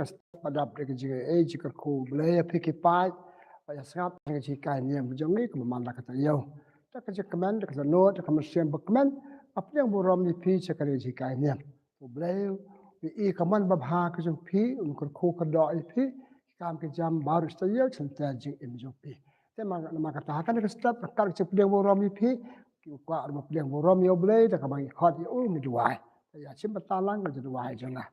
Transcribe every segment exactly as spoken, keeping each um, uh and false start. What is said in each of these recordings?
ka step ba dap da ka jingaiei jingkyrkhu. Blei ïa phi ki paid ba ïa sngap ka jinghikai niam jong ngi kaba man la ka taïew. Da ka jingkmen, da ka jingnud, da ka mynsiem bakmen, nga pdiang burom ïa phi sha ka jinghikai niam. U Blei u ïohi ka mon babha ka jong phi, un kyrkhu kyrdoh ïa phi, ki kam ki jam baroh shi taïew sha lynter jingim jong phi. Te namar kata ha kane ka step, ryngkat ka jingpdiang burom ïa phi, ngi kwah ruh ban pdiang burom ïa U Blei da kaba ngi khot ïa u, ngi duwai. Ïa shim bynta lang ka jingduwai jong nga.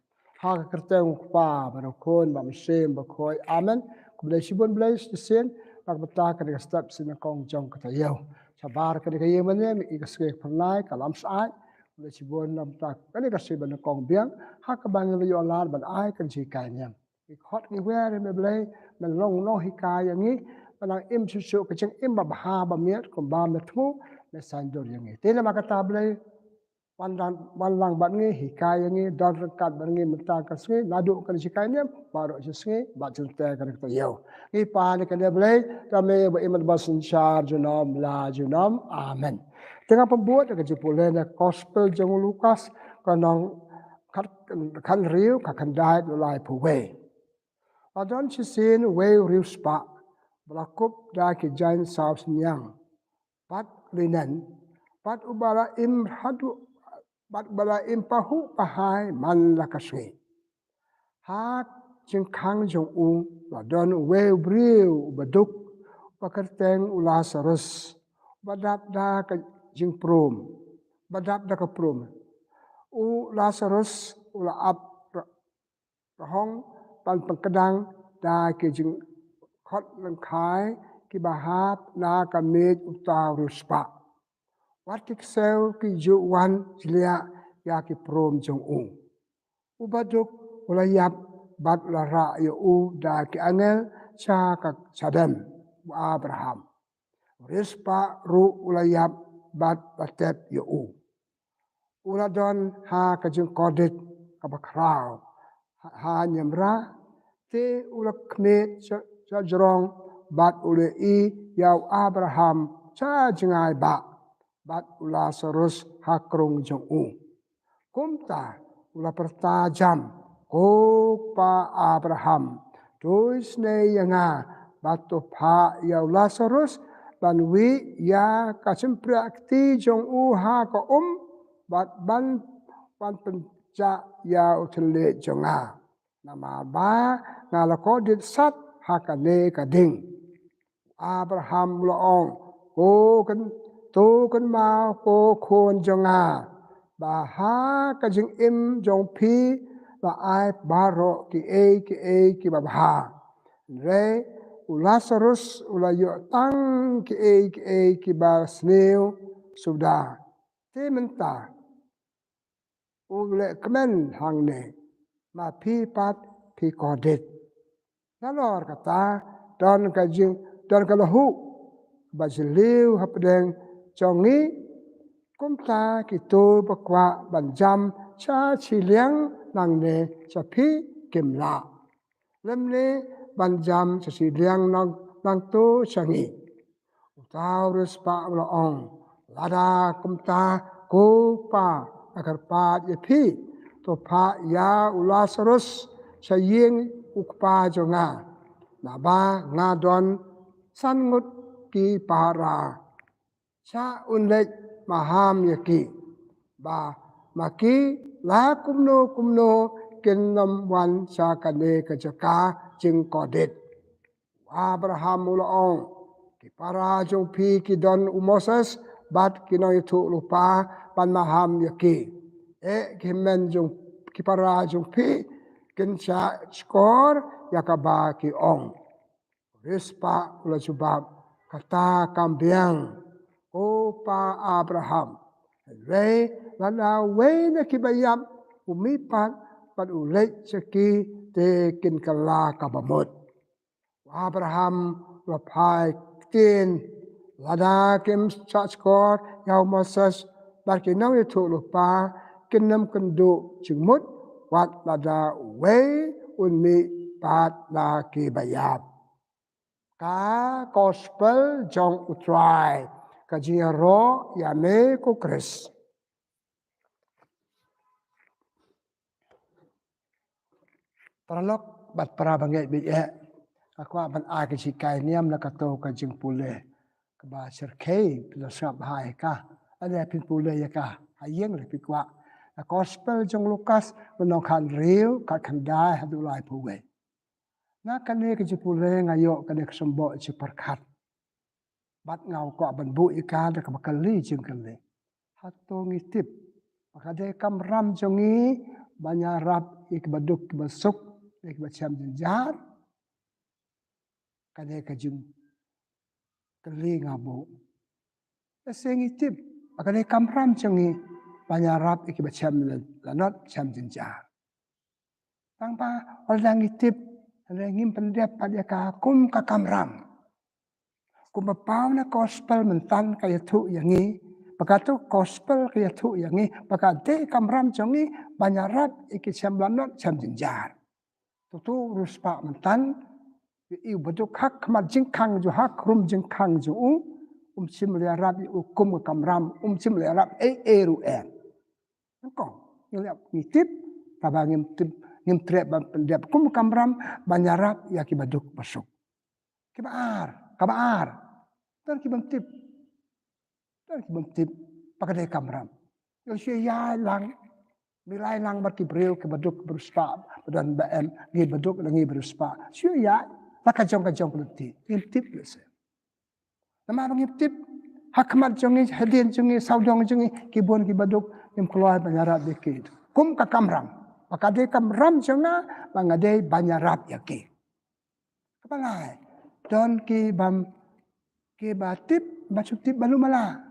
Ha ka kyrteng U Kpa bad U Khun bad U Mynsiem Bakhuid. Amen. Khublei shibun Blei shisien na ka bynta kane ka step sha nyngkong jong ka taïew. Shabar kane ka ïing mane, ngi ïohi ka sngi ka phyrnai, ka lam syaid. Khublei shibun na ka bynta kane ka sngi ba nyngkong biang ha kaba ngi la ïoh lad ban ai ka jinghikai niam. Ngi khot ngi wer ïa me Blei, me long nonghikai ïa ngi, me nang im shuh shuh ka jingim babha ba miat kumba me thmu, me saiñdur ïa ngi. Te namar kata Blei, wan lang, wan lang bad ngi, hikai ïa ngi, don ryngkat bad ngi mynta ka sngi, naduh ka jinghikai niam, baroh shi sngi, bad sha lynter kane ka taïew. Ngi pan ïa kane Blei, da me ba im bad ba synshar junom la junom. Amen. Te ngan pynbud ïa ka jingpule na Gospel jong u Lukas, ka lynnong khat, khathynriew, ka khyndai haduh laiphew wei. La don shisien uwei u riewspah ba la kup da ki jaiñ saw synñiang bad linen, bad uba la im haduh, bad uba la im pahuh pahai man la ka sngi. Ha jingkhang jong u la don uwei u briew uba duk, uba kyrteng u Lasarus, uba dap da ka jingprom, uba dap da ka prom. U Lasarus u la ap ra-, rahong ban pynkdang da ki jingkhot lyngkhai kiba hap na ka miej uta u riewspah. Wat ki ksew ki ju wan jliah ïa ki prom jong u. U baduk u la ïap bad u la rah ïa u da ki angel sha ka, sha dem u Abraham. U riewspah ruh u la ïap bad la tep ïa u. U la don ha ka jingkordit kaba khraw ha, ha niamra, te u la khmied sha, sha jrong bad u la ïohi ïa u Abraham sha jngai bah, bad u Lasarus ha krung jong u. Kumta u la pyrta jam, Ko Kpa Abraham, to isynei ïa nga bad to phah ïa u Lasarus ban wieh ïa ka shympriahkti jong u ha ka um, bad ban, ban pynjah ïa u thylliej jong nga. Namar ba nga la kordit sat ha kane ka ding. Abraham u la ong, Ko khun, to kynmaw ko khun jong nga, ba ha ka jingim jong phi la ai baroh kiei kiei kiba bha. Hynrei u Lasarus u la ïoh tang kiei kiei kiba sniew suda. Te mynta u leh kmen hangne, ma phi pat phi kordit. Nalor kata don ka jing, don ka lahuh ba jylliew hapdeng jong ngi. Kumta kito ba kwah ban jam sha shiliang nangne sha phi kim lah, lymne ban jam sha shiliang nang, nangto sha ngi. Uta u riewspah u la ong, Lada kumta, Ko Kpa, nga kyrpad ïa phi, to phah ïa u Lasarus sha ïing u kpa jong nga, naba nga don san ngut ki para. Sha un leit maham ïa ki, ba ma ki la kumno kumno kin ym wan sha kane ka jaka jingkordit. U Abraham u la ong, Ki para jong phi ki don u Moses bad ki nongïathuhlypa ban maham ïa ki. Eh, ki hynmen jong ki para jong phi kin shah shkor ïa kaba ki ong. U riewspah u la jubab, Kata kam biang, Ko Pa Abraham. Hynrei lada uwei na kiba ïap u mih pat bad u leit sha ki, te kin kylla kaba mut. U Abraham u la phai ktien, Lada kim shah shkor ïa u Moses bad ki nongïathuhlypa, kin ym kynduh jingmut wat lada uwei un mih pat na kiba ïap. Ka Gospel jong U Trai. Ka jingïaroh ïa me ko Khrist. Paralok, Bad para bangeit baieit, nga kwah ban ai ka jinghikai niam na kato ka jingpule kaba shyrkhei, phi la sngap bha ïa ka. Lada phin pule ïa ka ha ïing lada phi kwah, na Gospel jong u Lukas, lynnong khathynriew, khatkhyndai haduh laiphew wei. Na kane ka jingpule nga ïoh kane ka symboh jingpyrkhat. Bad nga kwah ban buh ïa ka da kaba kylli jingkylli. Hato ngi tip ba ka dei kamram jong ngi ban ïarap ïa kiba duk kiba suk, ïa kiba shem jynjar? Kane ka jingkylli nga buh. Lehse ngi tip ba ka dei kamram jong ngi ban ïarap ïa kiba shem la-, lanot, shem jynjar. Tang ba lada ngi tip, lada ngim pyndep pat ïa ka kum ka kamram, kumba paw na Gospel mynta ka ïathuh ïa ngi, ba kato Gospel ka ïathuh ïa ngi ba ka dei kamram jong ngi ban ïarap ïa ki shem lanot, shem jynjar. Tutu u riewspah mynta, ïa u baduk ha khmat jingkhang jong u, ha khrum jingkhang jong u, um shym la ïarap ïa u kum ka kamram, um shym la ïarap ei ei ruh em. Nyngkong, ngi lap ngi tip, kaba ngim tip, ngim treh ban pyndep kum kamram ban ïarap ïa kiba duk ba suk. Kaba ar, kaba ar. Don kibym tip. Don kibym tip ba ka dei kamram. Ïoh shu ïaid lang, ïaid lang bad ki briew kiba duk ba riewspah, ba don ba em, ngi baduk la ngi ba riewspah. Shu ïaid la ka jong ka jong ka lynti. Ngim tip lehse. Namar ba ngim tip, ha khmat jong ngi, hadien jong ngi, sawdong jong ngi, ki bun kiba duk, ngim kloi ban ïarap ïa ki kum ka kamram. Ba ka dei kamram jong nga ba nga dei ban ïarap ïa ki. Kaba lai, don kibym, kiba tip, ba shu tip malu mala.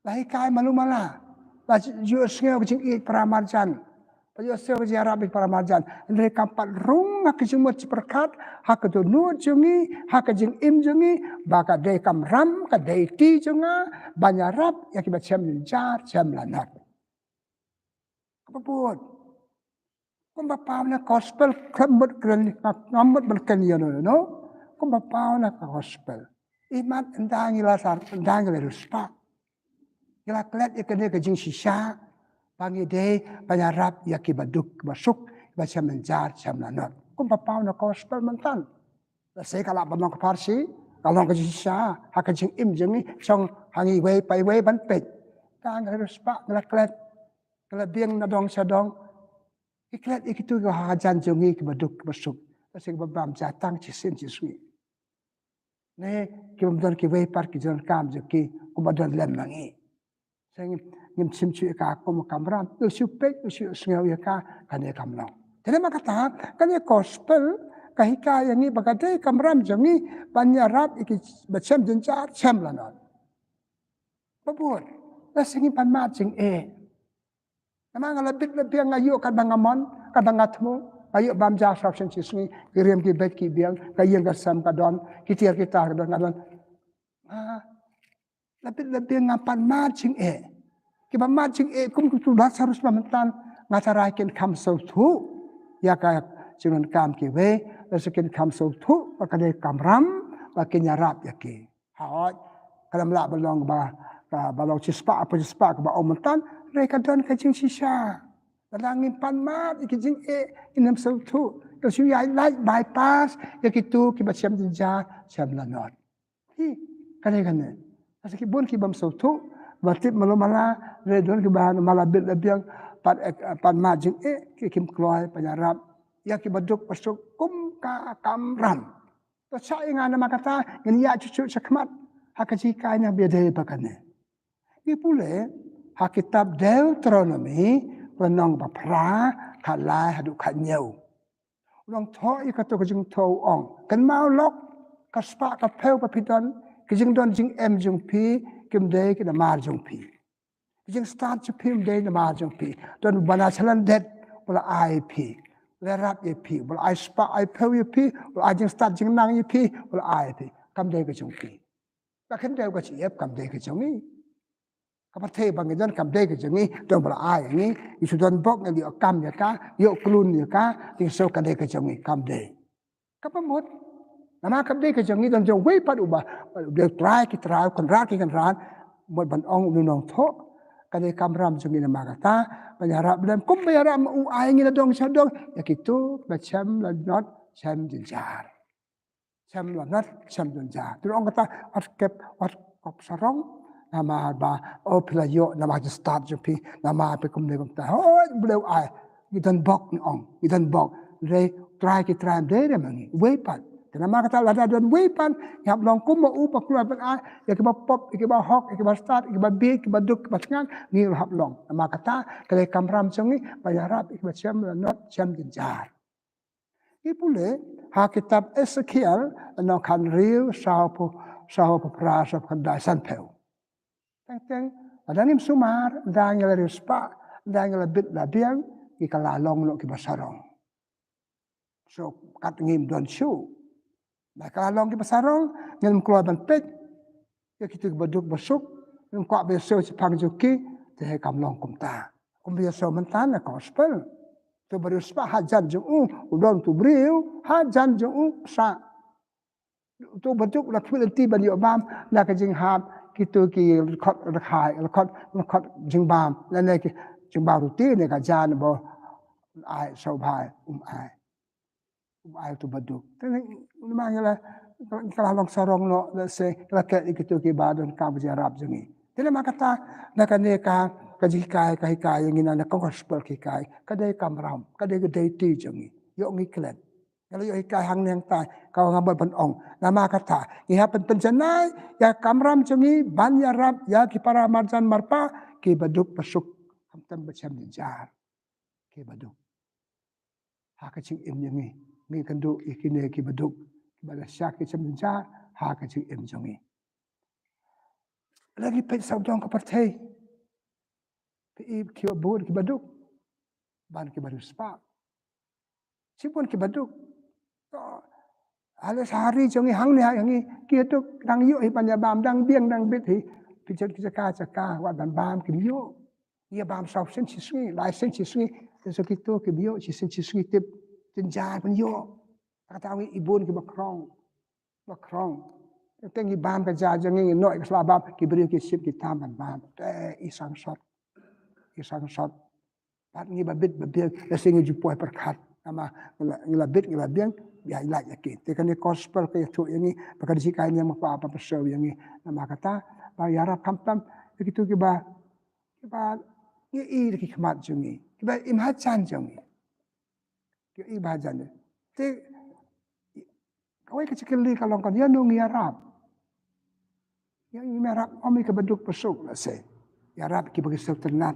La hikai malu mala. La ïohsngew ka jingïeit para marjan. Ba ïohsngew ka jingïarap ïa para marjan. Hynrei kam pat rung ha ka jingmut jingpyrkhat, ha ka dohnud jong ngi, ha ka jingim jong ngi, ba ka dei kamram, ka dei duty jong nga ban ïarap ïa kiba shem jynjar, shem lanot. Kaba bud. Kumba paw na Gospel, khlem mut kren, ngam mut ban kren ïano ïano. Kumba paw na ka Gospel, imat ynda ngi la sar, ynda ngi la riewspah, ngi la klet ïa kane ka jingshisha ba ngi dei ban ïarap ïa kiba duk kiba suk, kiba shem jynjar shem lanot. Kumba paw na Gospel mynta. Lehse ka lah ban long ka pharshi, ka long ka jingshisha ha ka jingim jong ngi, shong ha ngi iwei pa iwei ban peit. Ynda ngi la riewspah, ngi la klet, ngi la biang na dong sha dong, ngi klet ïa kito kiba hajan jong ngi kiba duk kiba suk. Lehse kiba bam ja tang shisien shisngi, ne kibym don kiwei pat ki jingdonkam jong ki kumba don lem ma ngi. Sa ngim, ngim shim shuh ïa ka kum ka kamram. Ïoh shu peit, ïoh shu sngew ïa ka, kane kam long. Te namar kata, kane Gospel ka hikai ïa ngi ba ka dei kamram jong ngi ban ïarap ïa kiba shem jynjar, shem lanot. Ba bud, lehse ngim pat mad jingeh. Namar nga la bit la biang, nga ïoh katba nga mon, katba nga thmu, nga ïoh bam ja shisien shisngi, ki riam ki beit ki biang, ka ïing ka sem ka don, ki tiar ki tar ka don, ka don. Ah, la bit la biang, ngam pat mad jingeh. Kiba mad jingeh kum kitu Lasarus ba mynta, nga tharai kin kham sngewthuh ïa ka jingdonkam kiwei, lehse kin kham sngewthuh ba ka dei kamram ba kin ïarap ïa ki. Hooid, ka lam lah ban long ba, ba, ba long shispah, hapoh shispah kaba ong mynta, hynrei ka don ka jingshisha. Lada ngim pat mad ïa ki jingeh, ngim sngewthuh, ka shu ïaid lait bypass ïa kitu kiba shem jynjar, shem lanot. Hi, kane kane. Lehse ki bun kibym sngewthuh, ba tip malu mala, hynrei don kiba namar la bit la biang, pat, eh, pat mad jingeh, ki kim kloi ban ïarap ïa kiba duk ba suk kum ka kamram. To shah ïa nga namar kata, ngin ïaid shuh shuh shakhmat ha ka jinghikai na ba ïadei bad kane. Ngi pule ha kitab Deuteronomi, lynnong ba phra, khatlai haduh khathynñiew. U nongthoh ïa kato ka jingthoh u ong, kynmaw lok, ka spah ka phew ba phi don, ki jingdon jingem jong phi kim dei ki namar jong phi. Ki jingstad jong phi kim dei namar jong phi. Don uba na shalyndet, u la ai ïa phi, u la ïarap ïa phi, u la ai spah ai phew ïa phi, u la ai jingstad jingnang ïa phi, u la ai ïa phi. Kam dei ka jong phi. Ka khyndew ka jingïap kam dei ka jong ngi. Ka pyrthei ba ngi don kam dei ka jong ngi, don ba la ai ïa ngi, ngi shu don bok, ngi ïoh kam ïa ka, ïoh klun ïa ka, te ngi sngew ka dei ka jong ngi, kam dei. Kaba mut, namar kam dei ka jong ngi, don jong uwei pat uba, uba Trai ki trai, Kynrad ki kynrad, mut ban ong u nongthoh, ka dei kamram jong ngi namar kata, ban ïarap lem, kumba ïarap ma u, ai ngi na dong sha dong, ïa kitu ba shem lanot, shem jynjar. Shem lanot, shem jynjar. Te ong kata, wat kep, wat kop sarong, namar ba, oh, phi la ïoh, namar ka stad jong phi, namar phi kumne kumta. Hoi, U Blei u ai. Ngi don bok ngi ong, ngi don bok. Dei, trai ki trai, dei re ma ngi. Wei pat. Te namar kata lada don wei pat, ngi hap long kum ma u ba kloi ban ai, ïa kiba pop, ïa kiba hok, ïa kiba stad, ïa kiba bieit, ïa kiba duk, ïa kiba thngan, ngi hap long. Namar kata, ka dei kamram jong ngi, ban ïarap, ïa kiba shem lanot, shem jynjar. Ngi pule, ha kitab Esekiel, lynnong khathynriew, saw phew, saw phew phra, saw phew khyndai, san phew. Teng teng, lada ngim sumar, lada ngi la riewspah, lada ngi la bit la biang, ngi kylla long noh kiba sarong. So, kat ngim don shuh. Ba kylla long kiba sarong, ngim kloi ban peit ïa kito kiba duk ba suk, ngim kwah ban ïasew shaphang jong ki, te kam long kumta. Kumba ïasew mynta na gospel. Uto ba riewspah hajan jong u, u don uto u briew, hajan jong u, sa. Uto ba duk la khmih lynti ban ïoh bam, na ka jinghap, kito ki lyngkhot lyngkhai, lyngkhot, lyngkhot jingbam, lane ki jingbam ruti ne ka jan ba, ai, sawbha, um ai. Um ai uto ba duk. Te namar ngi la, ngi la long sarong noh, lehse, la khet ïa kito kiba donkam ka jingïarap jong ngi. Te namar kata, na kane ka, ka jinghikai, ka hikai ïa ngi na, na ka gospel ka hikai, ka dei kamram, ka dei ka dei ti jong ngi. Ïoh ngi klet. Nga la ïoh hikai hangne hangtai, kaba nga mut ban ong. Namar kata, ngi hap ban pynjanai, ïa kamram jong ngi, ban ïarap, ïa ki para marjan marpa, kiba duk ba suk, khamtam ba shem jynjar, kiba duk. Ha ka jingim jong ngi, ngi kynduh ïa kine kiba duk, kiba la shah ki shem jynjar, ha ka jingim jong ngi. Lada ngi peit sawdong ka pyrthei, phi i kiba bun kiba duk, ban kiba riewspah. Shibun kiba duk. To, ale sahari jong ngi hangne hangne, ki duk dang ïoh hi ban ïa bam, dang biang dang bit hi. Phi jot ki jaka jaka, wat ban bam kim ïoh. Ïa bam saw sien shi sngi, lai sien shi sngi, te sa kito kim ïoh, shi sien shi sngi tip, jynjar ban ïoh. Kata ngi i bun kiba krong. Ba krong. Te ngi bam ka ja jong ngi, ngi noh ïa ka sla bam, ki briew ki shim ki tam ban bam. Te i sangsot. I sangsot. Pat ngi ba bit ba biang, lehse ngi ju poi pyrkhat. Namar ngi la, ngi la bit, ngi la biang, ïa lait ïa ki. Te kane gospel ka ïathuh ïa ngi, ba ka dei ka ïa ngi, ma pa, pa, pa, ïa ngi. Namar kata, ba ïarap khamtam ïa kito kiba, kiba ngi i da ki khmat jong ngi, kiba im hajan jong ngi. Ki i ba hajan. Te kawei ka jingkylli ka long kan, ïano ngi ïarap? Ïa ngi ïarap, ym ïa kiba duk ba suk, lehse. Ïarap kiba ki suk tynnat.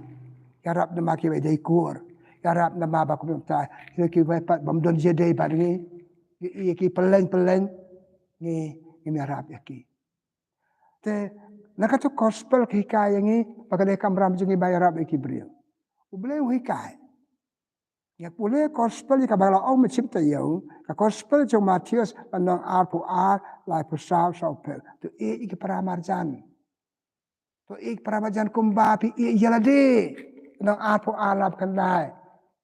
Ïarap namar kiba dei kur. Ïarap namar ba kumta, ïa kiba pat bym don jingïadei bad ngi. Ïa ki pylleng pylleng. Ngi, ngi ïarap ïa ki. Te, na kato gospel ka hikai ïa ngi, ba ka dei kamram jong ngi ban ïarap ïa ki briew. U Blei u hikai. Ngi pule gospel ïa kaba la ong mynshem taïew, ka gospel jong Mathaios, lynnong arphew ar, laiphew saw, sawphew. To ïeit ïa ki para marjan. To ïeit para marjan kumba phi ïeit ïa lade. Lynnong arphew ar, laiphew khyndai.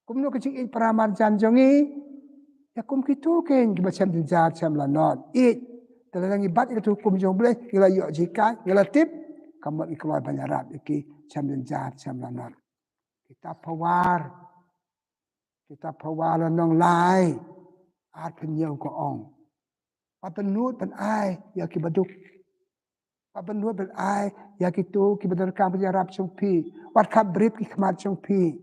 Kumno ka jingïeit para marjan jong ngi? Ïa kum kito kein kiba shem jynjar shem lanot. Ïeit. Te lada ngi bat ïa kato ka hukum jong U Blei, ngi la ïoh jinghikai, ngi la tip, ka mut ngi kloi ban ïarap ïa ki shem jynjar shem lanot. Kitab Pawar. Kitab Pawar lynnong lai. Arphew hynñiew ka ong. Wat pynlut pynai ïa kiba duk. Wat pynlut pynai ïa kito kiba donkam ka jingïarap jong phi. Wat khapbrip ki khmat jong phi.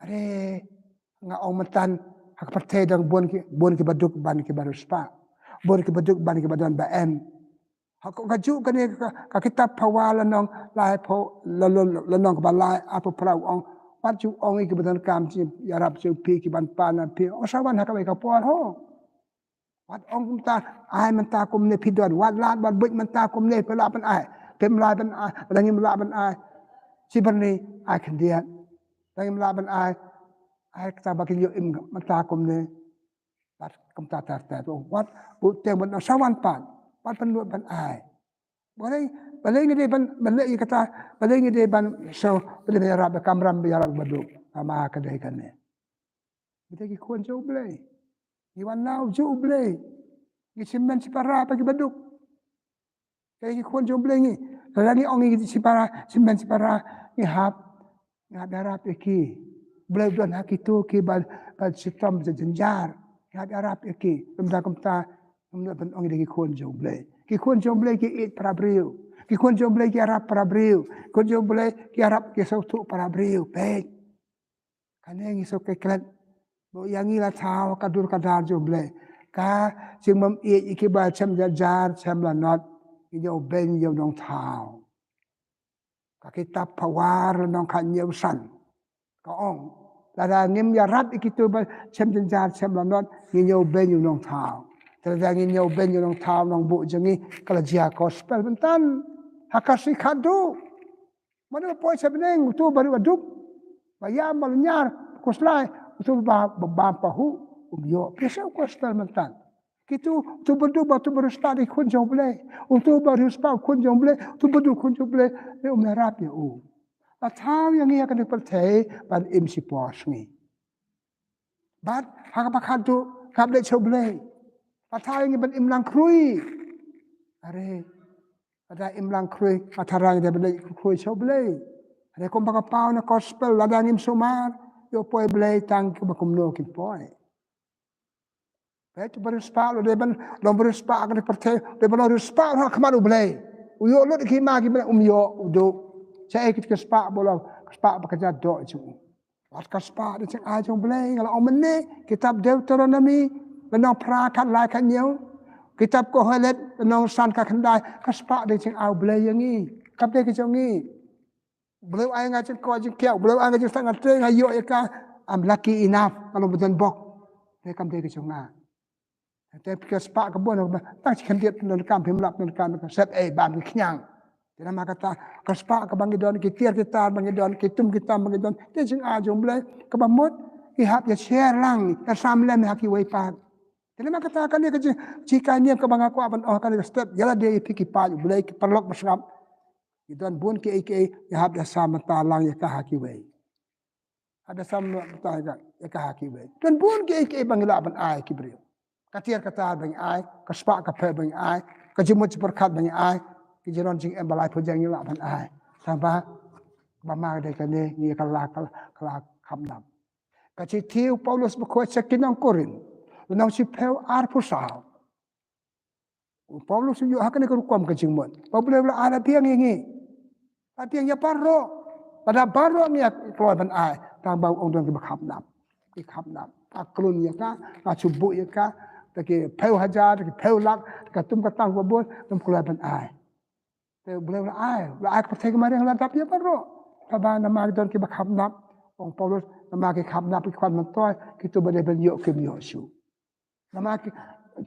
Are, nga ong mynta, ha ka pyrthei dang bun ki, bun kiba duk ban kiba riewspah. Bun kiba duk ban kiba don ba em. Ha ka, kajuh kane ka, ka kitab Pawar lynnong laiphew, la, la, la, lynnong kaba lai, arphew phra u ong. Wat ju ong ïa kiba donkam jingïarap jong phi ki ban pan na phi. Ong sa wan ha kawei ka por ho. Wat ong kumta, ai mynta kumne phi don, wat lad, wat buit mynta kumne phi lah ban ai. Phim lah ban ai, lada ngim lah ban ai. Shi byrni, ai khyndiat. Lada ngim lah ban ai, ai kata ba kin ïoh im mynta kumne. Wat kumta ter ter. Wat, buteng ban sa wan pat. Wat pynlut ban ai. Balei, balei ngi dei ban, ban leh ïa kata, balei ngi dei ban, so, balei ban ïarap ïa kamram, ban ïarap ïa kiba duk. Namar ka dei kane. Ngi dei ki khun jong U Blei. Ngi wan na u juh U Blei. Ngi shim bynta shipara bad kiba duk. Ngi dei ki khun jong U Blei ngi. Lada ngi ong ngi shipara, shim bynta shipara, ngi hap, ngi hap ïarap ïa ki. U Blei u don ha kito kiba, ba shitom jynjar. Ïarap, ïarap ïa ki. Kumta, kumta, ngam lah ban ong ïa ki khun jong U Blei. Ki khun jong U Blei ki ïeit para briew. Ki khun jong U Blei ki ïarap para briew. Ki khun jong U Blei ki ïarap, ki sngewthuh para briew. Peit. Kane ngi sngewklet. Ba ïa ngi la thaw ka dur ka dar jong U Blei. Ka jingbym ïeit ïa kiba shem jynjar, shem lanot. Ngi ïoh beiñ ïa u nongthaw. Ka kitab Pawar lynnong khathynñiew san ka ong, lada ngim ïarap ïa kito ba shem jynjar shem lanot, ngin ïoh beiñ ïa u nongthaw. Te lada ngin ïoh beiñ ïa u nongthaw, nongbuh jong ngi, ka la jia gospel mynta. Ha ka sngi khatduh, mano ba poi sha bneng, uto ba riewduk, ba ïam, ba lynñiar, khuslai, uto ba, ba bam pahuh, um ïoh. Phi sngew gospel mynta. Kito, uto ba duk, ba uto ba riewspah, dei khun jong U Blei. Uto ba riewspah, khun jong U Blei. Uto ba duk, khun jong U Blei. Dei um ïarap ïa u. La thaw ïa ngi ha kane ka pyrthei ban im shipor sngi. Bad ha kaba khatduh, kaba leit sha U Blei. La thaw ïa ngi ban im langkhrui. Are, lada im langkhrui, la thaw ïa ngi ban leit khrui sha U Blei. Are, kumba ka paw na gospel, lada ngim sumar, ïoh poi Blei tang kiba kumno kin poi. Peit, uba riewspah, u dei ban long ba riewspah ha kane ka pyrthei, u dei ban long riewspah ha khmat U Blei. U ïoh lut ïa ki hima ki bneng, um ïoh, u duh. Shaei kata ka spah ba long, ka spah ba ka jia doh jong u. Wat ka spah dei jingai jong U Blei, nga la ong mynne, kitab Deuteronomi, lynnong phra khatlai khathynñiew. Kitab Kohelet, lynnong san khatkhyndai, ka spah dei jingai U Blei ïa ngi. Kam dei ka jong ngi. U Blei u ai nga jingkoit jingkhiah, U Blei u ai nga jingstad, nga trei, nga ïoh ïa ka, I'm lucky enough, nga long ba donbok. Te kam dei ka jong nga. Te ka spah ka bun, tang shi khyndiat pyndonkam, phim lap pyndonkam, ka sep ei bam ki khñiang. Te namar kata, ka spah kaba ngi don, ki tiar ki tar ba ngi don, ki tum ki tam ba ngi don, te jingai jong U Blei, kaba mut, ki hap ïa share lang, ïa sam lem ha kiwei pat. Te namar kata kane ka jing, jinghikai niam kaba nga kwah ban ong ha kane ka step, ïa lade ïa phi ki paid U Blei, ki paralok basngap. Ngi don bun kiei kiei, ngi hap da sam bynta lang ïa ka ha kiwei. Hap da sam bynta ïa ka, ïa ka ha kiwei. Don bun kiei kiei ba ngi lah ban ai ki briew. Ka tiar ka tar ba ngi ai, ka spah ka phew ba ngi ai, ka jingmut jingpyrkhat ba ngi ai, ki jingdon jingem ba laiphew jait ngi lah ban ai. Tangba, ba ma dei kane ngi ka la, ka la, ka la kham nap. Ka shithi u Paulus ba khot sha ki nong Korinth, lynnong shiphew arphew saw. U Paulus u ïoh ha kane ka rukom ka jingmut. Ba U Blei u la ai la biang ïa ngi. La biang ïa baroh. Lada baroh ngi ïa kloi ban ai. Tangba u ong don kiba kham nap. Ki kham nap. Ka klun ïa ka, ka shu buh ïa ka. Da ki phew hajar, da ki phew lak, da ka tum ka tang ba bun, ngam kloi ban ai. Te U Blei u la ai, u la ai ka pyrthei ka mariang la dap ïa baroh. Tangba namar ki don kiba kham nap. Ong Paulus, namar ki kham nap ki kwah myntoi, kito ba dei ban ïoh kim ïoh shuh. Namar ki,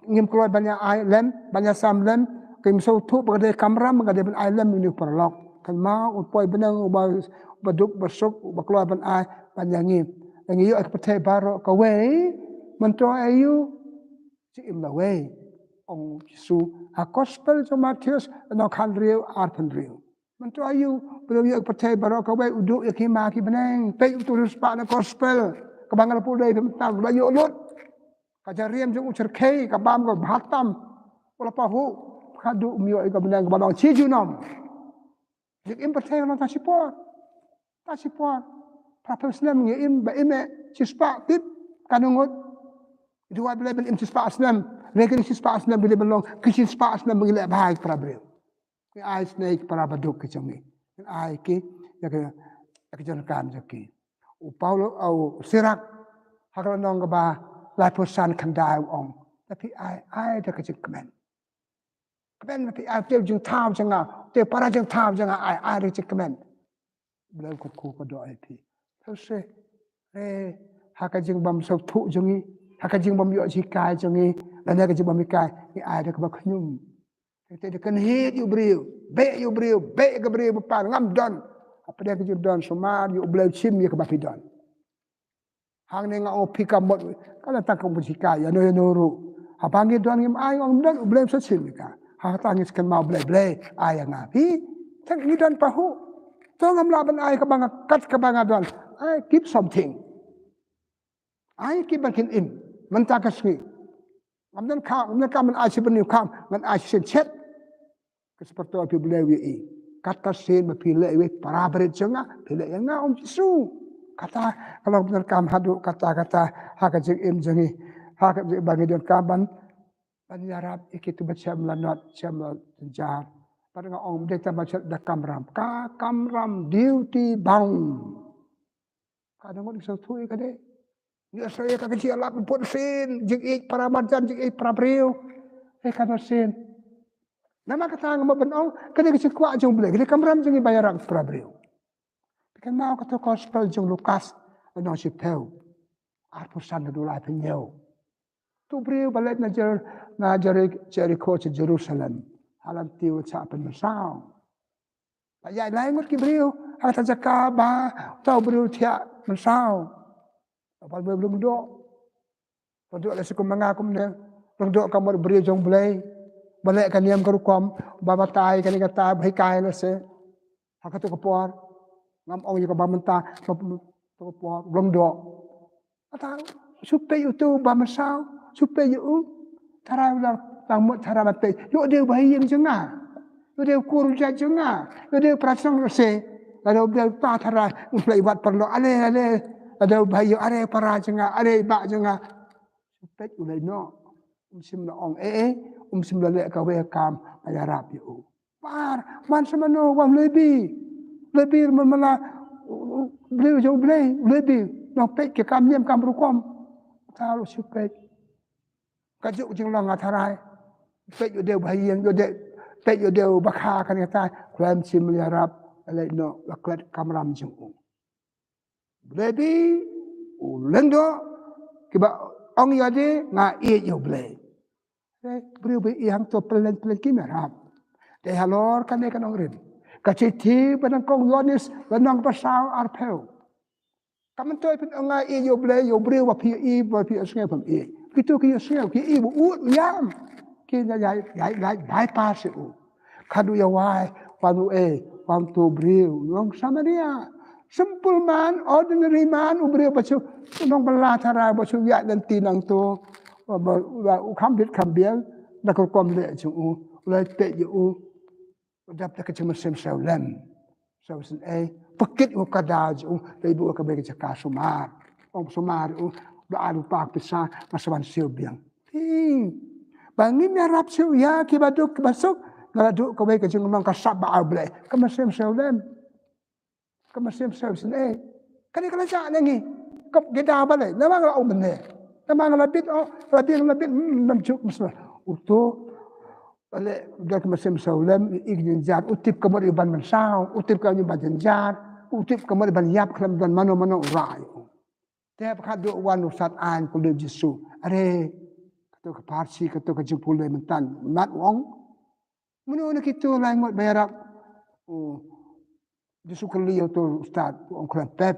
ngim kloi ban ïa ai lem, ban ïa sam lem, kim sngewthuh ba ka dei kamram, ka dei ban ai lem ïa une u paralok. Kynmaw u poi bneng uba, uba duk, uba suk, uba kloi ban ai, ban ïa ngi. Ïa ngi ïoh ïa ka pyrthei baroh kawei, myntoi aïu, jingim lawei. Ong Jisu ha gospel jong u Mathaios, lynnong khathynriew, arphew hynriew. Myntoi aïu, briew ïoh ïa ka pyrthei baroh kawei, u duh ïa ki hima ki bneng. Peit uto u riewspah na gospel, kaba nga la pule mynta, u la ïoh lut. Ka jingriam jong u shyrkhei, ka bam ka bha tam. U la pahuh, khatduh um ïoh ïa ka bneng kaba long shi junom. Jingim pyrthei ka long tang shipor. Tang shipor. Phra phew snem ngi im, ba im eh, shispah tit, katno ngut. Duwai Blei ban im shispah snem. Lei kine shispah snem, Blei ban long, ki shispah snem, ngi leh bha ïa para briew. Ngi ai sngewbha ïa ki para baduk ki jong ngi. Ngi ai ki, ïa ki, ïa ki jong kam jong ki. U Paulus, u Sirak, ha ka lynnong kaba laiphew san khyndai u ong. Lada phi ai, ai da ka jingkmen. Kmen phi ai, te jingthaw jong nga, te para jingthaw jong nga, ai, ai da ka jingkmen. Blei u kyrkhu kyrdoh ïa phi. Te u sngewsih, eh, ha ka jingbym sngewthuh jong ngi, ha ka jingbym ïoh jinghikai jong ngi, lane ka jingbym hikai, ngi ai da kaba khñium. Te da kynhied ïa u briew, beh ïa u briew, beh ïa ka briew ba pan ngam don. Hapdeng ka jingdon sumar, ïa u Blei u shim ïa kaba phi don. Hangne nga ong phi ka mut, ka la tang ka mut hikai, ïa no ïa no ruh. Haba ngi don ngim ai, ngim don, u Blei um sa shim ïa ka. Hata ngi sa kynmaw Blei, Blei, ai ïa nga. Phi, tang ngi don pahuh. To ngam lah ban ai kaba nga kat kaba nga don. Ai, keep something. Ai, keep ban kin im. Mynta ka sngi. Ngam don kam, ngam don kam ban ai shi bynñiew kam, ngan ai shi sien shet. Ka shu pyrthuh phi Blei u ïohi. Kata sien ba phi leh ïa u para barit jong nga, phi leh ïa nga ong Jisu. Kata ka long pyndonkam haduh katta katta ha ka jingim jong ngi. Ha ka ba ngi donkam ban ban ïarap ïa kito ba shem la not, shem la jynjar. Bad nga ong dei tang ba shem da kamram. Ka kamram, duty bound. Ka dang ngut sngewthuh ïa ka dei. Ngi sngewthuh ïa ka, ka jingïalap put sien, jingïeit para marjan, jingïeit para briew. Hei ka mar sien. Namar kata nga mut ban ong ka dei ka jingkwah jong U Blei, ka dei kamram jong ngi ban ïarap para briew. Phi kynmaw kato gospel jong Lukas, lynnong shiphew, arphew san haduh laiphew hynñiew. Uto u briew ba leit na Jer-, na Jeri-, Jerikho sha Jerusalem. Ha lynti u shah pynmynsaw. Ba ïaid lai ngut ki briew ha kata jaka ba uta u briew thiah mynsaw. Ba u briew lyngdoh. Lyngdoh lehse kum ma nga kumne. Lyngdoh ka mut u briew jong U Blei. Ba leh ka niam ka rukom, ba batai kane kata, ba hikai lehse. Ha kato ka por. Ngam ong ïa kaba mynta, kato ka por lyngdoh. Ata, shu peit uto ba mynsaw, shu peit ïa u. Tharai u la tang mut tharai ban peit. Ïoh dei u bahaïing jong nga. Ïoh dei u kur u jait jong nga. Ïoh dei u para shnong lehse. Lada u dei uta tharai un pynlait wat paralok. Ale, ale. Lada u bahaïing, are para jong nga, are bah jong nga. Shu peit u leit noh. Um shym la ong ei ei, um shym la leh kawei ka kam ban ïarap ïa u. Par, man sa mano, wan Lebi. Lebi man mala, u, u, Blei jong U Blei, Lebi. Nang peit ki kam niam kam rukom. Tharai u shu peit. Kajuh ka jinglong nga tharai. Peit ïoh dei u bahaïing, ïoh dei, peit ïoh dei u bakha kane katai. Khlem shym la ïarap, leit noh, la klet kamram jong u. Lebi, u lyngdoh, kiba ong ïa de, nga ïeit ïa U Blei. Eh, briew ba ïeit hangto pynlen pynlen kim ïarap. Te halor kane ka nongrim. Ka shithi ba nyngkong Ïoannis, lynnong ba saw arphew. Kam myntoi phin ong nga ïeit ïa U Blei, ïa u briew ba phi ïeit, ba phi ïohsngew phim ïeit. Kito ki ïohsngew, ki ïeit ba u ïam. Ki ïa, ïa, ïa, ïa bypass ïa u. Khadduh ïa wai, wan u ei, wan uto u briew, u nong Samaria. Simple man, ordinary man, u briew ba shu, u nongbylla tharai ba shu ïaid lynti nangto. Ba, ba, ba, u kham bit kham biang, da ka rukom leh jong u, u la peit ïa u. Dap da ka jingmynsiem sawlem. Sawsien ei, pyrkhat ïa u ka daw jong u, dei ba u ka bei ka jaka sumar. Ong sumar u, ba ai u pak pisa, nga sa wan siew biang. Hi. Ba ngim ïarap shuh ïa kiba duk kiba suk, nga la duh kawei ka jinglong ka sap ba ai U Blei. Ka mynsiem sawlem. Ka mynsiem sawsien ei. Kane ka la jah na ngi. Ka ki daw balei. Namar nga la um ne. Namar nga la bit oh, la bit, la bit, hmm, nam juk mynsiem. Uto. Balei, da ka mynsiem sawlem, i ka jynjar, u tip ka mut i ban mynsaw, u tip ka mut i ban jynjar, u tip ka mut i ban ïap khlem don mano mano u rah ïa u. Te ba khadduh wan u Satan, ko leh Jisu. Are, kato ka parsi, kato ka jingpule mynta, mat u ong. Mano na kito lai ngut ba ïarap. U Jisu kylli ïa uto u stad, u ong khlem pep,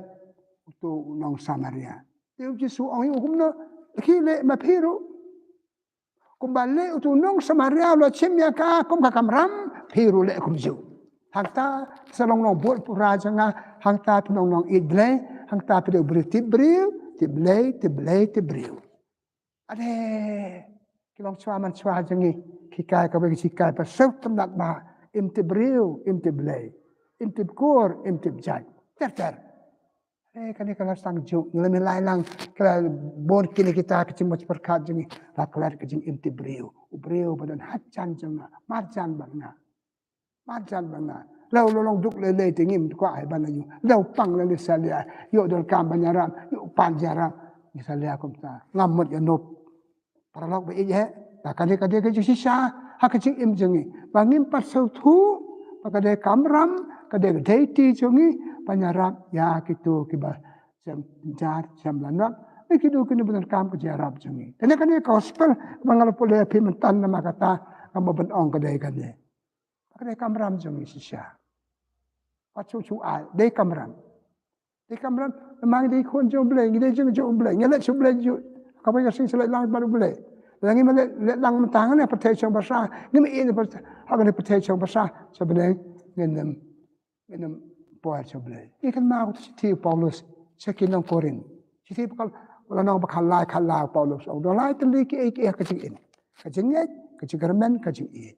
uto u nong Samaria. Te u Jisu ong ïa u kumno, ki leh ma phi ruh. Kumba leh uto u nong Samaria u la shim ïa ka kum ka kamram, phi ruh leh kumjuh. Hangta sa long nongbud pura jong nga, hangta phi long nongïeit Blei, hangta phi dei u briew tip briew, tip Blei, tip Blei, tip briew. Ade, ki longshuwa manshuwa jong ngi, ki kai kawei ka jingkai ba sngewtynnat ba, im tip briew, im tip Blei, im tip kur, im tip jait. Ter ter. Eh, kane ka la sdang juk, ngi la mih lai lang, ka la bun kine kita ka jingmut pyrkhat jong ngi, la klet ka jingim tip briew. U briew ba don hajan jong nga, marjan bad nga. Marjan bad nga. Lada u la long duk lei lei te ngim kwah ai ban ïa u. Lada u pang lei lei salia, ïoh donkam ban ïarap, ïoh pan ïarap, ngi salia kumta. Ngam mut ïa nop. Paralok ba ïeit eh, ba ka dei ka dei ka jingshisha ha ka jingim jong ngi. Ba ngim pat sngewthuh ba ka dei kamram, ka dei ka duty jong ngi ban ïarap ïa kito kiba shem jynjar, shem lanot. Ïa kito kine ba donkam ka jingïarap jong ngi. Te kane ka gospel ba nga la pule ïa phi mynta namar kata, nga mut ban ong ka dei kane. Ka dei kamram jong ngi shisha. Wat shu shu ai, dei kamram. Dei kamram, namar ngi dei khun jong U Blei, ngi dei jong jong U Blei, ngi leit sha U Blei ju. Kawei ka sing sa leit lang bad U Blei. Lada ngim leit, leit lang mynta hangne pyrthei shong basa, ngim ïeit ne pyrthei, ha kane pyrthei shong basa, sha bneng, ngin ym, ngin ym poi sha U Blei. Ngi kynmaw ka shithi u Paulus, sha ki nong Korinth. Shithi ba ka, lynnong ba khatlai, khatlai u Paulus. Ong don lai tylli kiei kiei ha ka jingim. Ka jingngeit, ka jingkyrmen, ka jingïeit.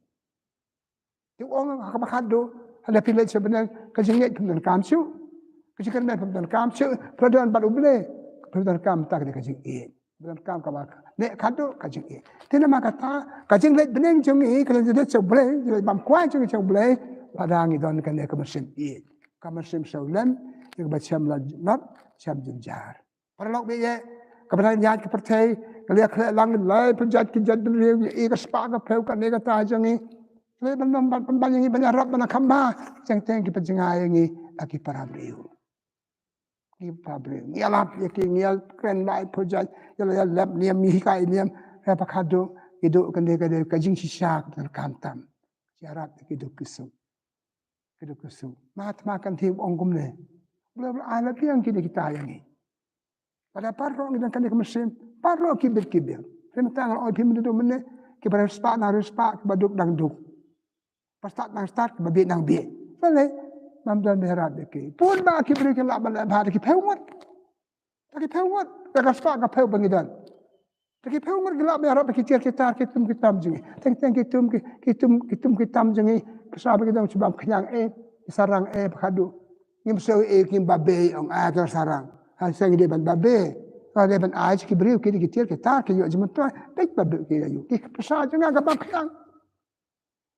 Te u ong ha kaba khatduh, lada phi leit sha bneng, ka jingngeit phim donkam shuh. Ka jingkyrmen phim donkam shuh, phi la don bad U Blei, phi la donkam tang ka jingïeit. Phi la donkam kaba Ne kadu ka jingïeit. Te namar kata ka jingleit bneng jong ngi, ka jingleit sha U Blei, jingleit bam kwai jong ngi sha U Blei, lada ngi don kane ka mynsiem ïeit, ka mynsiem sawlem, ïa kaba shem la not, shem jynjar. Paralok ba ïeit, kaba nang ïaid ka pyrthei, ka liang ka lang, lai pynjait ki jait bynriew, ïa ka spah ka phew kane kata jong ngi. Lei ban ban ban ban ïa ngi ban ïarap ban kham bha, jingteng ki pynjngai ïa ngi, ïa ki para briew. Ngi para briew. Ngi ïalap ïa ki, ngi ïakren lai pynjait, ïa la ïalap niam, ngi hikai niam, ïa pa khadduh, ki duh kane kane, ka jingshisha ka pyndonkam tam. Ïarap ïa ki duk ki suk. Ki duk ki suk. Ma thma kan thim ong kumne. Blei blei ai la biang kine kita ïa ngi. Lada baroh ngi don kane ka mynsiem, baroh ki bit ki biang. Te mynta nga ong ïa phi mynta mynne, kiba riewspah nang riewspah, kiba duk nang duk. Ba stad nang stad, kiba bieit nang bieit. Balei? Ngam don ba ïarap ïa ki. Bun ba ki briew ki lah ban leh bha da ki phew ngut. Da ki phew ngut, da ka spah ka phew ba ngi don. Da ki phew ngut ki lah ban ïarap ïa ki tiar ki tar, ki tum ki tam jong ngi. Teng teng ki tum ki, ki tum, ki tum ki tam jong ngi. Pisa ba ngi don shu bam khñiang eh, ki sarang eh, ba khadduh. Ngim sngew eh, ngim babe, ong ai ka sarang. Ha seng dei ban babe. Ka dei ban ai ki briew ki, ki tiar ki tar, ki ïoh jingmyntoi. Peit babe ki ïoh. Ki pisa jong nga ka bam khñiang.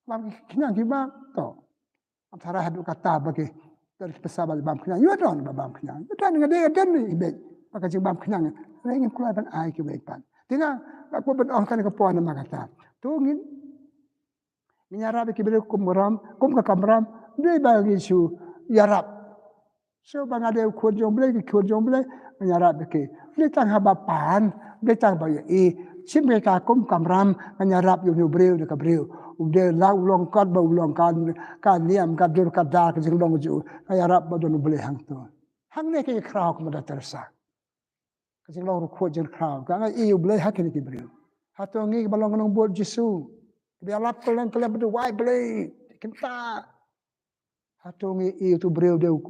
Bam ki khñiang ki bam. To. Am tharai haduh katta ba ki, ki pisa ba bam khñiang. Ïoh don ba bam khñiang. Ïoh don nga dei don ni beit. Ba ka jingbam khñiang. Re ngin kloi ban ai ki beit pan. Te nga, nga kwah ban ong kane ka por namar kata. To ngin, ngin ïarap ïa ki briew kum ka kamram, kum ka kamram. Dei ba ngin shu ïarap. So ba nga dei u khun jong U Blei, ki khun jong U Blei, ngan ïarap ïa ki. Dei tang haba pan, dei tang ba ïa i. Shim ïa ka kum kamram, ngan ïarap ïa u briew da ka briew. U dei la u long kat ba u long ka, ka niam, ka dur ka dar, ka jinglong ju. Ngan ïarap ba don U Blei hangto. Hangne ka khraw ka Mother Teresa. Ka jinglong ruh khot jingkhraw. Ka nga i U Blei ha kine ki briew. Hato ngi ba long nongbud Jisu. Ba ïalap kylleng kylleng ba duwai Blei. Kynta. Hato ngi i u briew de u,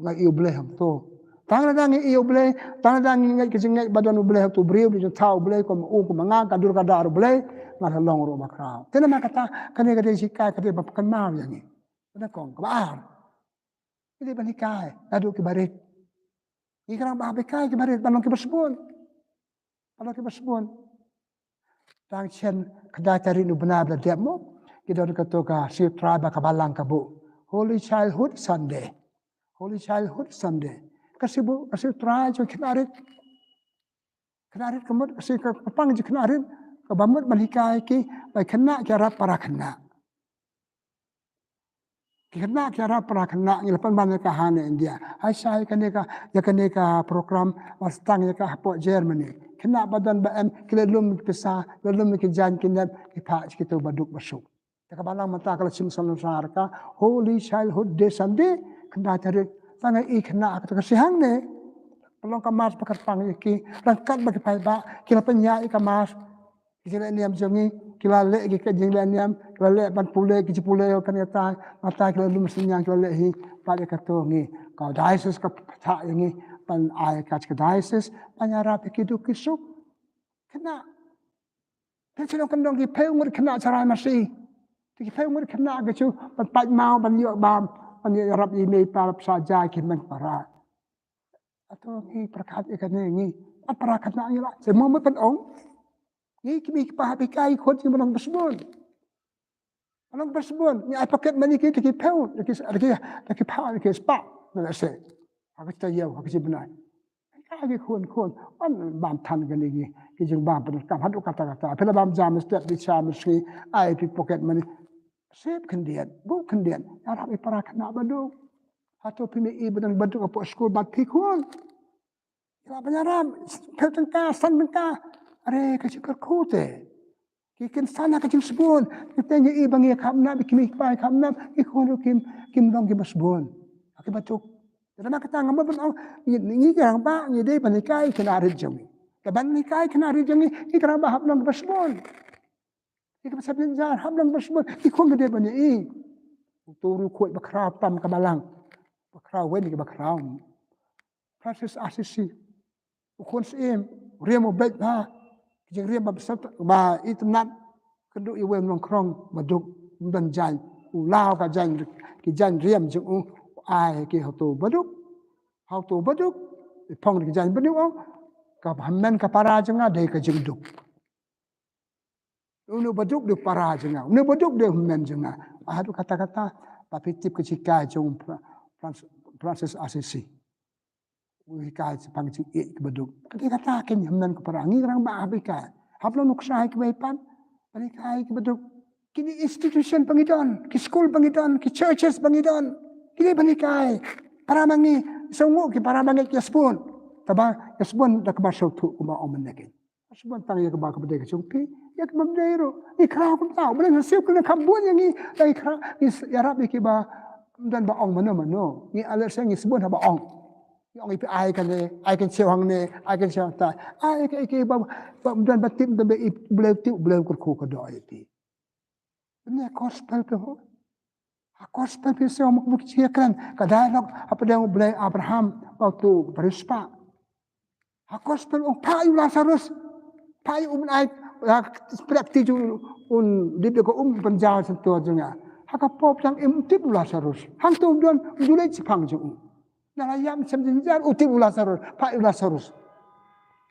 nga i U Blei hangto. Tang lada ngi i U Blei, tang lada ngi ngeit ka jingngeit ba don U Blei hangto, briew de jingthaw U Blei kum u kum nga, ka dur ka dar U Blei, nga la long ruh ba khraw. Te namar kata, kane ka dei shikai ka dei ba pynkynmaw ïa ngi. Kane kong kaba ar. Ngi dei ban hikai naduh kiba rit. Ngi kynmaw ba hikai kiba rit ban long kiba sbun. Ban long kiba sbun. Tang shen khyndai tarik u bnai ba la dep mo. Ki don kato ka Sngi U Trai ba ka Balang ka buh Holy Childhood Sunday. Holy Childhood Sunday. Ka sngi buh, ka Sngi U Trai jong khynnah rit. Khynnah rit ka mut, ka sngi ka pang jong khynnah rit. Kaba mut ban hikai ki, ba khynnah ki ïarap para khynnah. Ki khynnah ki ïarap para khynnah, ngi la pynban ïa ka ha ne India. Hai shai kane ka, ïa kane ka program, ba sdang ïa ka hapoh Germany. Khynnah ba don ba em, ki la lum ki pisa, ki la lum ki jaiñ ki nep, ki phah sha kito ba duk ba suk. Te ka Balang mynta ka la shim sngewsarong ka Holy Childhood Day Sunday, khyndai tarik. Tang i khynnah ha kato ka sngi hangne. Pynlong ka mass ba kyrpang ïa ki, ryngkat bad ki paidbah, ki la pynïaid ïa ka mass. Ki jingleh niam jong ngi, ki la leh ki, ki jingleh niam, ki la leh ban pule, ki jingpule, kan ïa tai, ïa tai ki la lum synñiang, ki la leh hi, bad ïa kato ngi. Ka diocese ka pynthah ïa ngi, ban ai ka, ka diocese, ban ïarap ïa ki duk ki suk. Khynnah. Te shu long kyndong ki phew ngut khynnah sharai masi. Te ki phew ngut khynnah ki shu, ban pait maw, ban ïoh bam, ban ïoh ïarap ïa i mei i pa, ban pynshai jai ki hynmen para. Hato ngi pyrkhat ïa kane ngi. Ap para khynnah ngi lah. Seh mo mut ban ong. Ngi ki mei ki pa hap hikai khun ngi ban long ba sbun. Ban long ba sbun. Ngi ai pocket money ki, ki phew, ki, ki, ki phew, ki spah. Let's say. Ha ka taïew, ha ka shi bnai. Hikai ki khun, khun. Ban bam than kane ki, ki jingbam pyndonkam. Haduh katta katta. Phi la bam jam step, di sham sngi. Ai phi pocket money. Sep khyndiat, buh khyndiat. Ïarap ïa para khynnah ba duk. Hato phi mei i ba don ba duk hapoh skul bad phi khun. Ïa ba ïarap, phew tyngka, san tyngka. Are ka jingkyrkhu te. Ki kynsan ha ka jingsbun. Ki teng ïa i ba ngi kham nap, ki mei ki pa kham nap, ki khun ruh kim, kim long kiba sbun. Ki ba duk. Te namar kata nga mut ban ong, ngi, ngi ki rangbah, ngi dei ban hikai khynnah rit jong ngi. Te ban hikai khynnah rit jong ngi, ngi ki rangbah hap long kiba sbun. Ïa kaba sah jynjar, hap long ba sbun, ki khun ki dei ban ïa i. Uto u riewkhuid ba khraw tam ka Balang. Ba khraw, wen ki ba khraw. Francis Assisi. U khun syiem, u riam u beit bha. Ki jingriam ba bsat, ba itynnat. Kynduh ïa uwei u nongkhrong ba duk, um don jaiñ. U law ka jaiñ, ki jaiñ riam jong u, u ai ki ha uto ba duk. Ha uto ba duk, i phong ki jaiñ ba duk, ong. Ka hynmen ka para jong nga dei ka jingduk. Une u baduk dei u para jong nga. Une u baduk dei u hynmen jong nga. Haduh katta katta, ba phi tip ka jinghikai jong Fra-, Francis, Francis Assisi. U hikai shaphang jingïeit ki baduk. Katta katta ki hynmen ki para. Ngi rangbah hap hikai. Hap long nuksa ïa kiwei pat. Ban hikai ki baduk. Kine institution ba ngi don, ki school ba ngi don, ki churches ba ngi don. Kine ban hikai. Para ma ngi, sngewnguh ki para ma ngi ki sbun. Tangba ki sbun da kaba sngewthuh kumba ong mynne ki. Sbun tang ïa kaba, kaba dei ka jong phi, ïa kaba ym dei ruh. Ngi khraw kumta, U Blei u siew kane kham bun ïa ngi, ngi khraw, ngi ïarap ïa kiba ym don ba ong mano mano. Ngi alert sha ngi sbun haba ong. Ngi ong ïa phi ai kane, ai kan siew hangne, ai kan siew hangta. Ai ka, ïa kiba, ba ym don ba tip, ym don ba ïohi, U Blei u tip, U Blei u kyrkhu kyrdoh ïa phi. Kane gospel phi ho. Ha gospel phi sngewbha bad ka jingkren. Ka dialogue hapdeng U Blei, Abraham, bad uto u bariewspah. Ha gospel u ong phah ïa u Lasarus. Phah ïa u, ban ai, ha, sprak ti jong u, un dip da ka um, pynjaw shyntur jong nga. Ha ka por ba dang im u tip u Lasarus. Hangto u don, u ju leit shaphang jong u. Na la ïam shem jynjar u tip u Lasarus, phah ïa u Lasarus.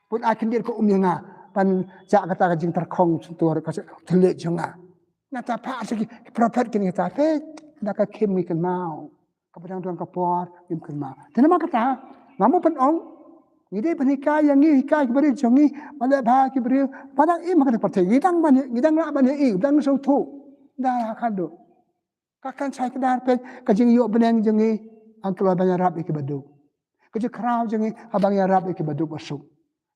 Bun ai khyndiat ka um ïa nga, ban jah kata ka jingtyrkhong shyntur ka thylliej jong nga. Nangta phah sha ki prophet kine kita, peit, na ka khim ngi kynmaw. Kaba dang don ka por, ngim kynmaw. Te namar kata, nga mo pynong, ngi dei ban hikai ïa ngi, hikai ki briew jong ngi, ba leh bha ki briew, ba dang im ha kane ka pyrthei, ngi dang ban, ngi dang lah ban ïohi, ngi dang sngewthuh. Da ha khadduh. Ka kan shai kdar peit, ka jingïoh bneng jong ngi, hangto ban ïarap ïa ki baduk. Ka jingkhraw jong ngi, haba ngi ïarap ïa ki baduk basuk.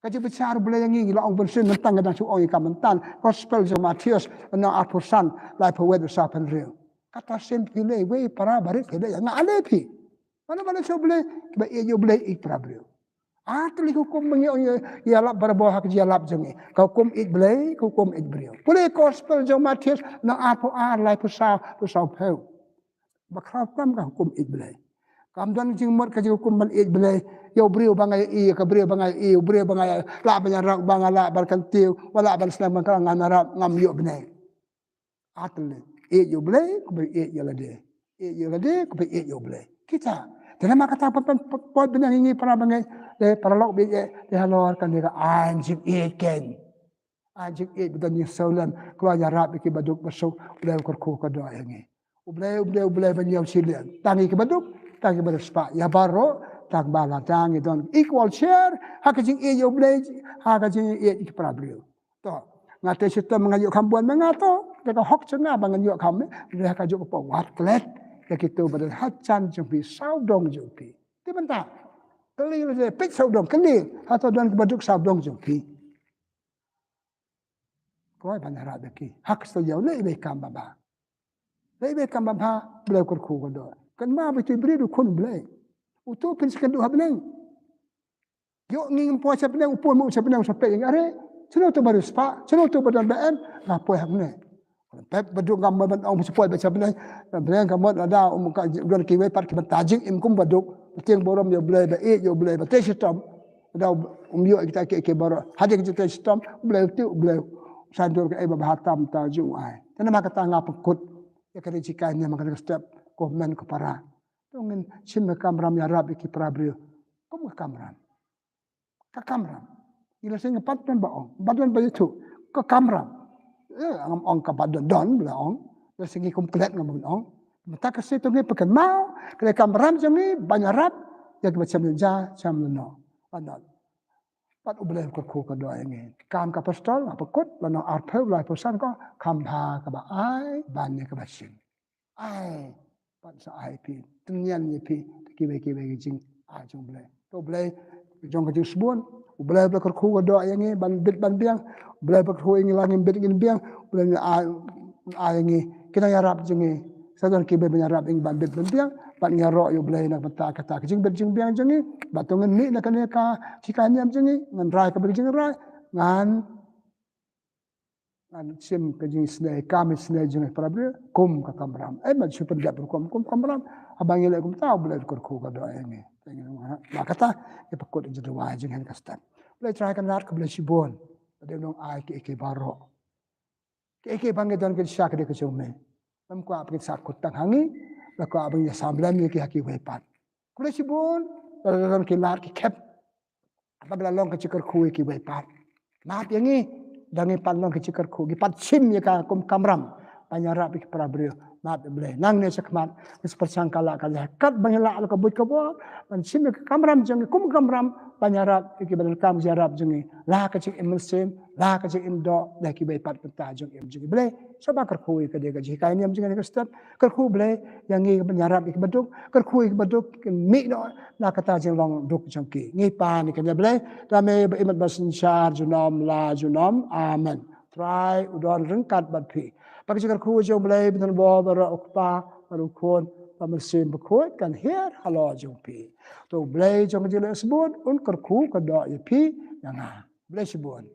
Ka jingbishar U Blei ïa ngi, ngi la ong bun sien, mynta nga dang shu ong ïa ka mynta. Gospel jong Mathaios, lynnong arphew san, laiphew wei, saw phew hynriew. Kata sien phi leh, wei para barit phi leh, nga leh phi. Mano mano sha U Blei, kiba ïeit ïa U Blei, ïeit para briew. Ar tylli ki hukum ba ngi ïalap barabor ha ka jingïalap jong ngi. Ka hukum ïeit Blei, ka hukum ïeit briew. Pule gospel jong Mathaios, lynnong arphew ar, laiphew saw, laiphew saw. Ba khraw tam ka hukum ïeit Blei. Kam don jingmut ka jinghukum ban ïeit Blei. Ïa u briew ba nga ïohi, ka briew ba nga ïohi, u briew ba nga lah ban ïarap, ba nga lah ban kyntiew, ba lah ban slem, ba nga lah ban ïarap, ngam ïoh bneng. Ar tylli. Ïeit ïa U Blei, kumba ïeit ïa lade. Ïeit ïa lade, kumba ïeit ïa U Blei. Kita. Te namar kata pynpoi bneng ïa ngi para bangeit, te paralok bangeit, te halor kane ka aiñ jingïeit kein. Aiñ jingïeit ba don jingsngewlem, khlaiñ ïarap ïa ki baduk basuk, U Blei u kyrkhu kyrdoh ïa ngi. U Blei, U Blei, U Blei ban ïoh shiliang. Tang ïa ki baduk, tang ïa ki bariewspah. Ïa baroh, tang ba la tang ïa don equal share, ha ka jingïeit ïa U Blei, ha ka jingïeit ïa ki para briew. To, nga te shitom nga ïoh kham bun ma nga to, te ka hok jong nga ba ngan ïoh kham, eh, ha kajuh ka por wat klet, ïa kito ba don ha jan jong phi, sawdong jong phi. Te mynta, kylli lade, peit sawdong, kylli, hato don ki baduk sawdong jong phi. Kwah ban ïarap ïa ki. Ha ka sdang ïa u leh iwei i kam babha. Leh iwei i kam babha, Blei u kyrkhu kyrdoh. Kynmaw ba ito i briew u khun Blei. Uto phin sa kynduh ha bneng. Ïoh ngi ngim poi sha bneng, u poi mo sha bneng, sa peit ïa nga re. Shano uto bariewspah, shano uto ba don ba em, nga poi hangne. Pep baduk ngam mo ban ong ba sa poi ba sha bneng. Bneng ka mut lada um ka don kiwei pat ki bynta jingim kum baduk. Ba tieng burom ïa u Blei, ba ïeit ïa u Blei, ba trei shitom. Lada um ïoh kita kiei kiei baroh. Hadien ka jingtrei shitom, u Blei u tip, u Blei u saiñdur kaei ba bha tam, ta jong u ai. Te namar kata nga pynkut ïa kane ka jinghikai niam ha kane ka step, ko hynmen ko para. To ngin shim ka kamram ïarap ïa ki para briew. Kum ka kamram. Ka kamram. Ngi la seng pat don ba ong, ba don ba ïathuh. Ka kamram. Eh, ngam ong ka ba don don, ba la ong. La seng ngi kum klet ngam ong. Mynta ka sien to ngi pynkynmaw, ka dei kamram jong ngi ban ïarap ïa kiba shem lynja, shem lynnong. Ba don. Bad U Blei u kyrkhu kyrdoh ïa ngi. Kam ki Apostol, ha Pynkut, lynnong arphew, laiphew san ko, kham bha kaba ai ban ïa kaba shim. Ai, pat sa ai phi, tynñian ïa phi, kiwei kiwei ki jingai jong U Blei. To U Blei, jong ka jingsbun, U Blei, U Blei kyrkhu kyrdoh ïa ngi, ban bit ban biang, U Blei kyrkhu ïa ngi la ngim bit ngim biang, U Blei ai, ai ïa ngi, ki nongïarap jong ngi, sa don kiba ban ïarap ïa ngi ban bit ban biang, bad ngi ïaroh ïa U Blei na ka bynta kata ka jingbit jingbiang jong ngi, bad to ngin mih na kane ka jinghikai niam jong ngi, ngan rai kaba ka jingrai, ngan Ngan shim ka jingisynei, kam isynei jong ngi para briew, kum ka kamram. Ai, ngan shu pyndep rukom, kum kamram. Haba ngi leh kumta, U Blei u kyrkhu kyrdoh ïa ngi. Namar kata, ngi pynkut ïa ka jingduwai jong ngi ha kane ka step. U Blei Trai Kynrad, khublei shibun. Ba dei u nongai kiei kiei baroh. Kiei kiei ba ngi don ki sha ka dei ka jong me. Ym kwah ba ngin sa kut tang ha ngi, la kwah ba ngin ïa sam lem ïa ki ha kiwei pat. Khublei shibun, la don ki lad ki khep. Haba la long ka jingkyrkhu ïa kiwei pat. Map ïa ngi. Da ngi pat long ki jingkyrkhu, ngi pat shim ïa ka kum kamram ban ïarap ïa ki para briew. Map ïa Blei. Nangne shakhmat ngi sa pyrshang ka la ka leh kat ban ïa la ka buit ka bor ban shim ïa ka kamram jong ngi kum kamram ban ïarap ïa ki ba donkam ïarap jong ngi. La ka jingim mynsiem, la ka jingim doh, la ki ba pat bynta jong im jong ngi. Blei, sngewbha kyrkhu ïa ka dei ka jinghikai niam jong ngi ka step. Kyrkhu Blei ïa ngi ban ïarap ïa ki ba duk, kyrkhu ïa ki ba duk kin mih noh na kata jinglong duk jong ki. Ngi pan ïa kane Blei, da me ba imat ba synshar junom la junom. Amen. Trai u don ryngkat bad phi. Ba ka jingkyrkhu jong Blei ba don bor baroh, u Kpa bad u Khun bad u Mynsiem Bakhuid kan hiar halor jong phi. To Blei jong ka jingleh sbun un kyrkhu ka doh ïa phi ïa nga. Blei shibun.